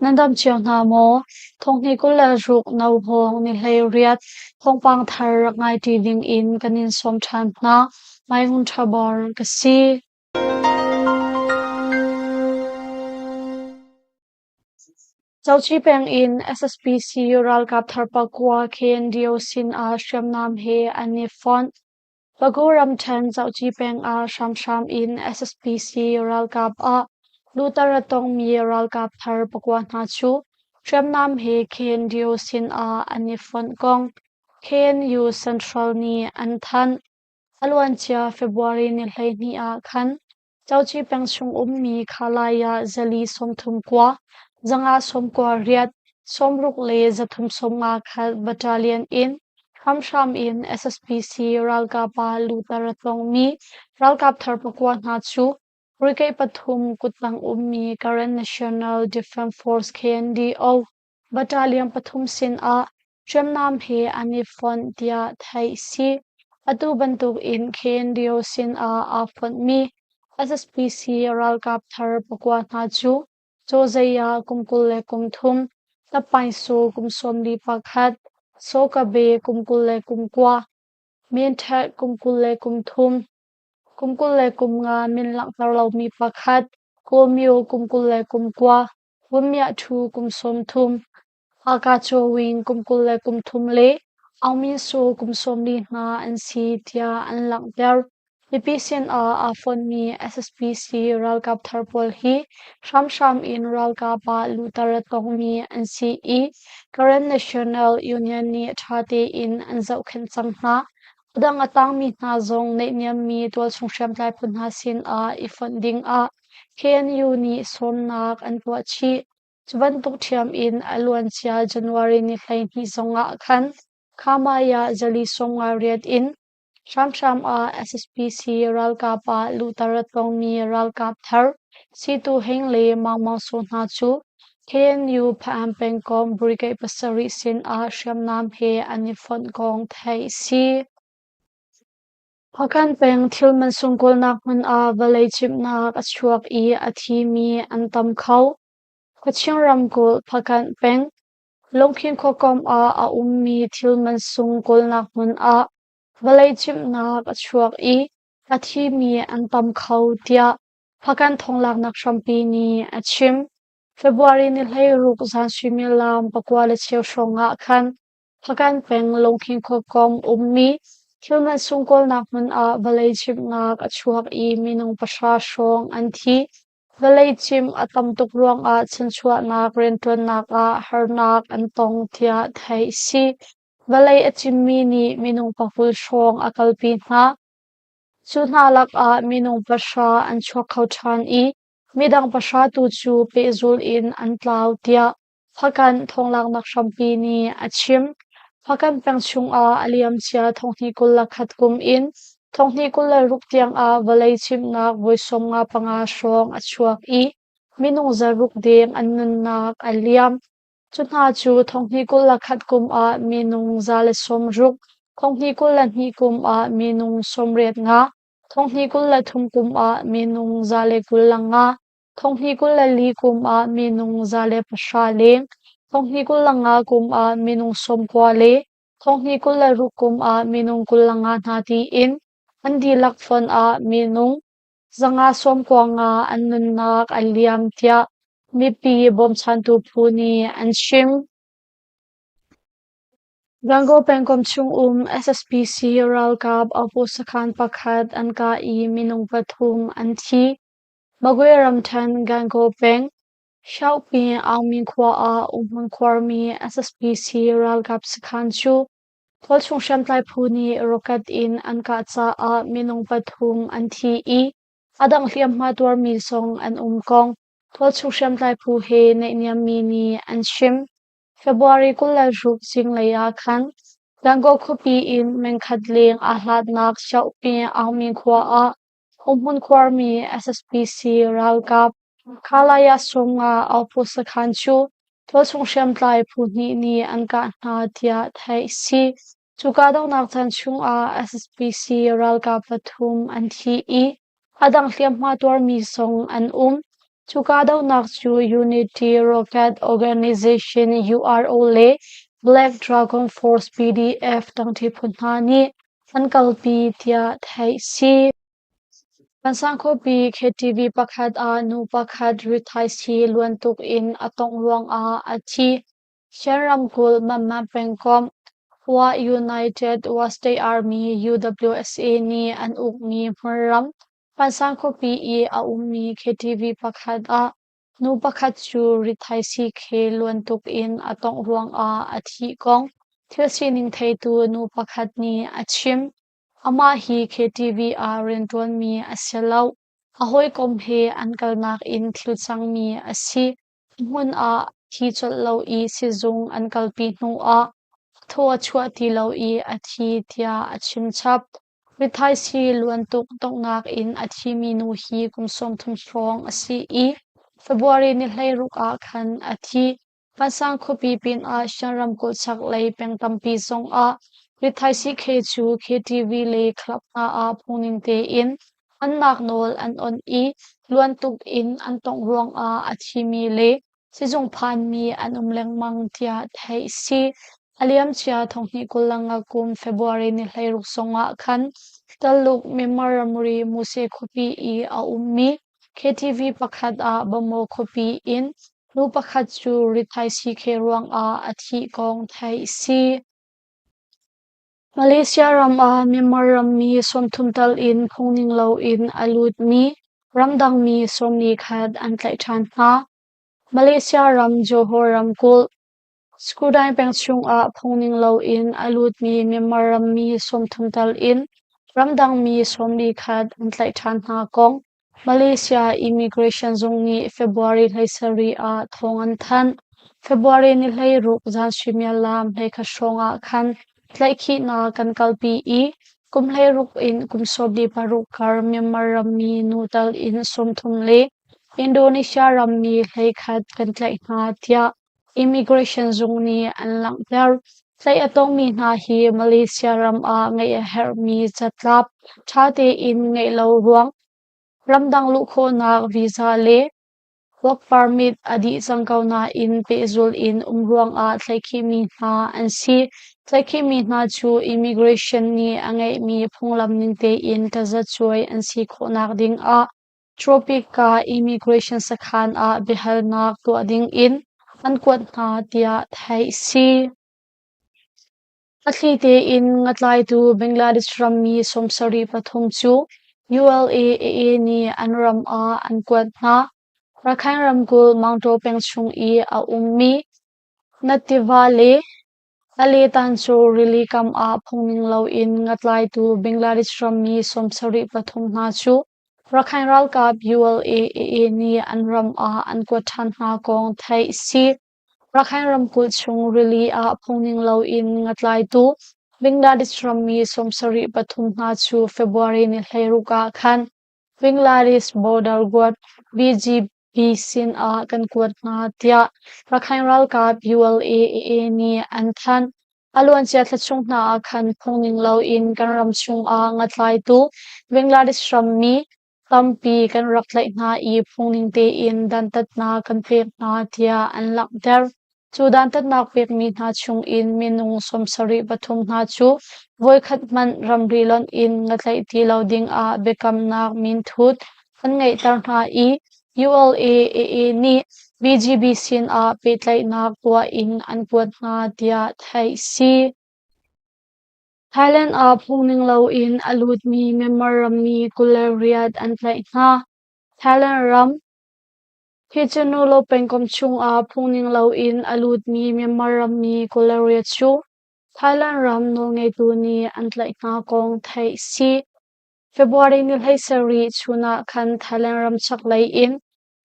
Nan dam cio hna maw? Thonghni 26 Nauhawng ni 18 thawngpang thar rak ngaiṭi dingin kan in sawm ṭhan hna. Mai Ngun Ṭha Bor ka si. Coci peng in SSPC ralkap thar pakua KNDO sin ah hriamnam he an i fonh. Bago ramṭhen Coci peng ah hramhram in SSPC ralkap ah luhter a tongmi ralkap thar pakua hna cu hriamnam he KNDO sin ah an i fonh kong KNU Central nih an thanh. A luancia February ni 12 ah khan Coci peng chung ummi Khalai ah zali 39, zanga 98, 60 le 351 battalion in hramhram in SSPC ralkap ah luhter a tongmi ralkap thar pakua hna cu brigade pathum kuttang ummi Karen National Defense Force KNDO Battalion pathum sin ah hriamnam he an i fonh tiah theih si. Atu bantuk in KNDO sin ah aa fonhmi SSPC ralkap thar pakua hna cu Cawzei ah kum 23, Tapaingsu kum 41, Sawkabe kum 29, Minthet kum 23, kum 25 min langhter lomi pakhat, Kawmyo kum 29, Vunmiah Ṭhu kum 30, Haka Cawing kum 23 le Aung Min Su kum 40 hna an si tiah an langhter. Mipi sin ah aa fonhmi SSPC ralkap thar pawl hi hramhram in ralkap ah luhter a tongmi an si i Karen National Union nih ṭha tein an zohkhenh cang hna. A dang a tangmi hna zong naihniammi tualchung hriamtlai phu hna sin ah i fonh ding ah KNU nih sawmnak an tuah chih. Cu bantuk ṭhiam in a luancia January ni 12 zongah khan Khamai ah zali 58 in hramhram ah SSPC ralkap ah luhter a tongmi ralkap thar Situ Hing le Maung Maung Saw hna cu KNU Hpa-an pengkomh Brigade pasarih sin ah hriamnam he an i fonh kong theih si. Hpakant peng thil mansung kawlnak hmun ah vawlei cimhnak a chuak i a thimi an tam kho. Kachin ramkulh Hpakant peng Lungkhin khuakomh ah a ummi thil mansung kawlnak hmun ah vawlei cimhnak a chuak i a thimi an tam kho tiah Hpakant thonglaknak hrampi nih a chim. February ni 16 zan suimilam 9:15 hrawng ah khan Hpakant peng Lungkhin khuakomh ummi thil mansung kawlnak hmun ah vawlei cimhnak a chuak i minung pahra hrawng an thi. Vawlei cimh a tam tuk ruangah chanchuahnak rianṭuannak ah harnak an tong tiah theih a si. Vawlei a cimmi nih minung pakul hrawng a kalpi hna. Cu hna lakah minung pahra an chuak kho ṭhan i midang pahra tu cu pehzul in an tlau tiah Hpakant thawnglaknak hrampi nih a chim. Hpakant peng chungah a liamcia thonghnih 21 kum in thonghnih 26 tiangah vawlei cimhnak voi 55 hrawng a chuak i minung zaruk deng an nunnak a liam. Cu hna cu thonghnih 21 kum ah minung 160, thonghnih 22 kum ah minung 85, thonghnih 23 kum ah minung 125, Thonghnih 24 kum ah minung 110 leng, thonghnih 25 kum ah minung 90 le thonghnih 26 kum ah minung 25 hna tiin an dihlak fonh ah minung 195 an nunnak a liam tiah mipi bawmchantu phu nih an chim. Gangaw pengkomh chungum SSPC ralkap Apu sakhan pakhat an kah i minung pathum an thi. Magwe ramṭhen Gangaw peng, Xiaoping Aungmin khua ah umhmun khuarmi SSPC ralkap sakhan cu tualchung hriamtlai phu nih rocket in an kah caah minung pathum an thi i a dang hliamhma tuarmi zong an um kong tualchung hriamtlai phu he naihniammi nih an chim. February 26 zinglei ah khan Gangaw khuapi in meng khat leng aa hlatnak Xiaoping Aungmin khua ah Umhmun khuarmi SSPC ralkap Khalaya Sumnga Aupu sakhan cu tualchung hriamtlai phu hnih nih an kah hna tiah theih a si. Cu kahdohnak caan chungah SSPC ralkap pathum an thi i a dang hliamhma tuarmi zong an um. Cu kahdohnak cu Unity Rocket Organization URO le Black Dragon Force PDF ṭangṭi phu hna nih an kalpi tiah theih si. Vansang khuapi KTV pakhat ah nu pakhat rithaisii luan tuk in a tongh ruangah a thi. Shan ramkulh Myanmar pengkomh Wa United Wa State Army UWSA nih an ukmi hmunram Vansang khuapi i a ummi KTV pakhat ah nu pakhat cu rithaisii khel luan tuk in a tongh ruangah a thih kong thil sining theitu nu pakhat nih a chim. Amah hi KTV ah rianṭuanmi a si lo. A hawikom he an kalnak in thil cangmi a si. Hmun ah thi colh lo i sizung an kalpi hnuah thaw a chuah ti lo i a thi tiah a chim chap. Rithaisii luan tuk donghnak in a thimi nu hi kum 30 hrawng a si i February ni 16 ah khan a thi. Vansang khuapi pinah Shan ramkulh chaklei peng tampi zongah rithaisii khei cu KTV le club hna ah phungning tein hmannak nawl an onh i luan tuk in an tongh ruangah a thimi le sizung phanmi an um lengmang tiah theih a si. A liamcia 2025 kum February ni 16 zongah khan Taluk Myanmar ramri Muse khuapi i a ummi KTV pakhat ah Bamaw khuapi in Nu pakhat cu rithaisii khel ruangah a thih kong theih a si. Malaysia ram ah Myanmar rammi 30 tal in phungning loin a lutmi ramdangmi 41 an tlaih ṭhan hna. Malaysia ram Johor ramkulh Skudai peng chungah phungning loin a lutmi Myanmar rammi 30 tal in ramdangmi 41 an tlaih ṭhan hna kong Malaysia Immigration zung nih February 17 ah thawng an thanh. February ni 16 zan suimilam 11 hrawng ah khan tlaihkhihnak kan kalpi i kum 16 in kum 16 kar Myanmar rammi nu tal in 30 le Indonesia rammi 11 kan tlaih hna tiah Immigration zung nih an langhter. Tlaih a tongmi hna hi Malaysia ram ah ngeih a herhmi catlap ṭha tein ngeih lo ruang, ramdang luh khawhnak visa le work permit a dih cang ko nain pehzulh in um ruangah tlaihkhihmi hna an si. Tlaihkhihmi hna cu immigration nih a ngeihmi phunglam ning tein tazacuai an si khawhnak dingah Tropica Immigration sakhan ah biahalnak tuah dingin an kuat hna tiah theih a si. A thli tein ngatlaitu Bangladesh rammi 73 cu ULA-AA nih an ram ah an kuat hna. Rakhine ramkulh Maungtaw peng chung i a ummi Nativa le Aletan cu rili kam ah phungning loin ngatlaitu Bangladesh rammi 73 hna cu Rakhine ralkap ULA-AA nih an ram ah an kuat ṭhan hna kong theih a si. Rakhine ramkulh chung rili ah phungning loin ngatlaitu Bangladesh rammi 73 hna cu February ni 16 ah khan Bangladesh Border Guard BGB sin ah kan kuat hna tiah Rakhine ralkap ULA-AA nih an thanh. A luancia thla chung hna ah khan phungning loin kan ram chungah ngatlaitu Bangladesh rammi tampi kan rak tlaih hna i phungning tein dantatnak kan pek hna tiah an langhter. Cu dantatnak pekmi hna chungin minung 73 hna cu voikhat hmanh ramri lonh in nga tlaih ti lo dingah biakamnak minthut an ngeihter hna i ULA-AA nih BGB sinah pehtlaihnak tuah in an kuat hna tiah theih si. Thailand ah phungning loin a lutmi Myanmar rammi 28 an tlaih hna. Thailand ram Hi cu Nulo pengkomh chungah phungning loin a lutmi Myanmar rammi 28 cu Thailand ram nawlngeitu nih an tlaih hna kong theih a si. February ni 17 chun ah khan Thailand ram chaklei in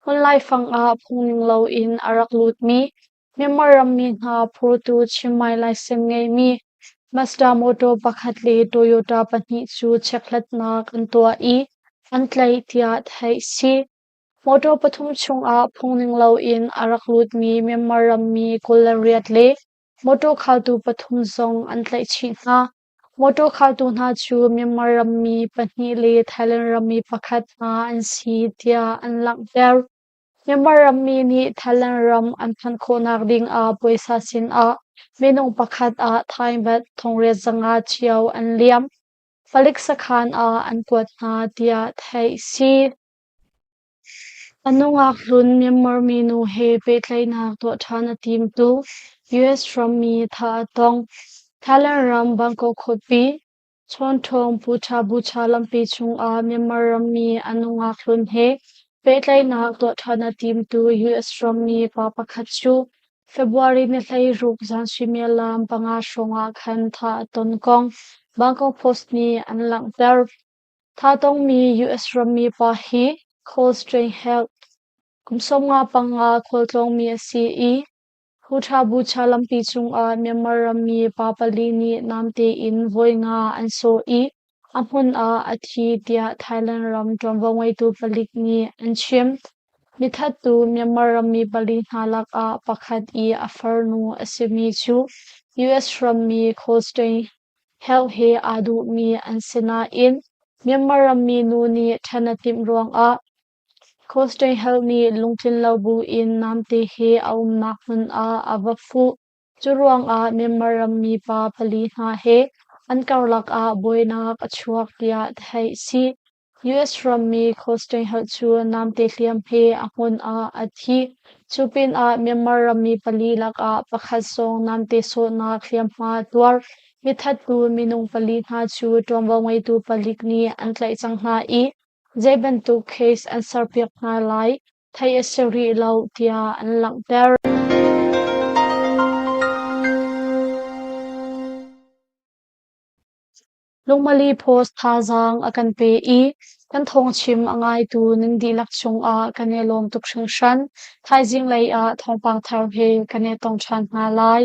hmun laifang ah phungning loin a rak lutmi Myanmar rammi hna phurtu Chiang license ngeimi Mazda motor pakhat le Toyota pahnih cu chekhlatnak an tuah i an tlaih tiah theih a si. Motor pathum chungah phungning loin a rak lutmi Myanmar rammi 28 le motor khaltu pathum zong an tlaih chih hna. Motor khaltu hna cu Myanmar rammi pahnih le Thailand rammi pakhat hna an si tiah an langhter. Myanmar rammi nih Thailand ram an phanh khawhnak ding ah puaisa sinah minung pakhat ah Thai baht 8500 cio an liam. Palik sakhan ah an kuat hna tiah theih si. A nungak hlun Myanmar minu he pehtlaihnak tuah ṭhan a timtu US rammi thah a tong. Thailand ram Bangkok khuapi Chawnṭhawng Puṭha Bucha lampi chungah Myanmar rammi a nungak hlun he pehtlaihnak tuah ṭhan a timtu US rammi pa pakhat cu February ni 16 zan suimilam 5 hrawngah khan thah a ton kong Bangkok Post nih an langhter. Thah tongmi US rammi pa hi Cold Spring Health kum 55 khualtlawngmi a si i Huṭha Bucha lampi cungah Myanmar rammi pa pali nih namte in voi nga an sawh i a hmun ah a thi tiah Thailand ram ṭuanvo ngeitu palik nih an chim. Mithattu Myanmar rammi pali hna lakah pakhat i a farnu a simi cu US rammi Cold Health he aa duhmi an si nain Myanmar rammi nu nih ṭhen a timh ruangah Coastal Health nih lungtlin lo buin namte he a umnak hmun ah a va fuh. Cu ruangah Myanmar rammi pa pali hna he an karlak ah buainak a chuak tiah theih si. US rammi Coastal Health cu namte hliam he a hmun ah a thi. Cu pinah Myanmar rammi pali lakah pakhat zong namte sawhnak hliamhma a tuar. Mithattu minung pali hna cu ṭuanvo ngeitu palik nih an tlaih cang hna i Zei bantuk case an serpiak hna lai theih a si rih lo tiah an langhter. Lungmali Post thazaang a kan pe i kan thawngchim a ngaitu nan dihlak cungah kan i lawm tuk hringhran. Thaizing lei ah thawngpang thar he kan i tong ṭhan hna lai.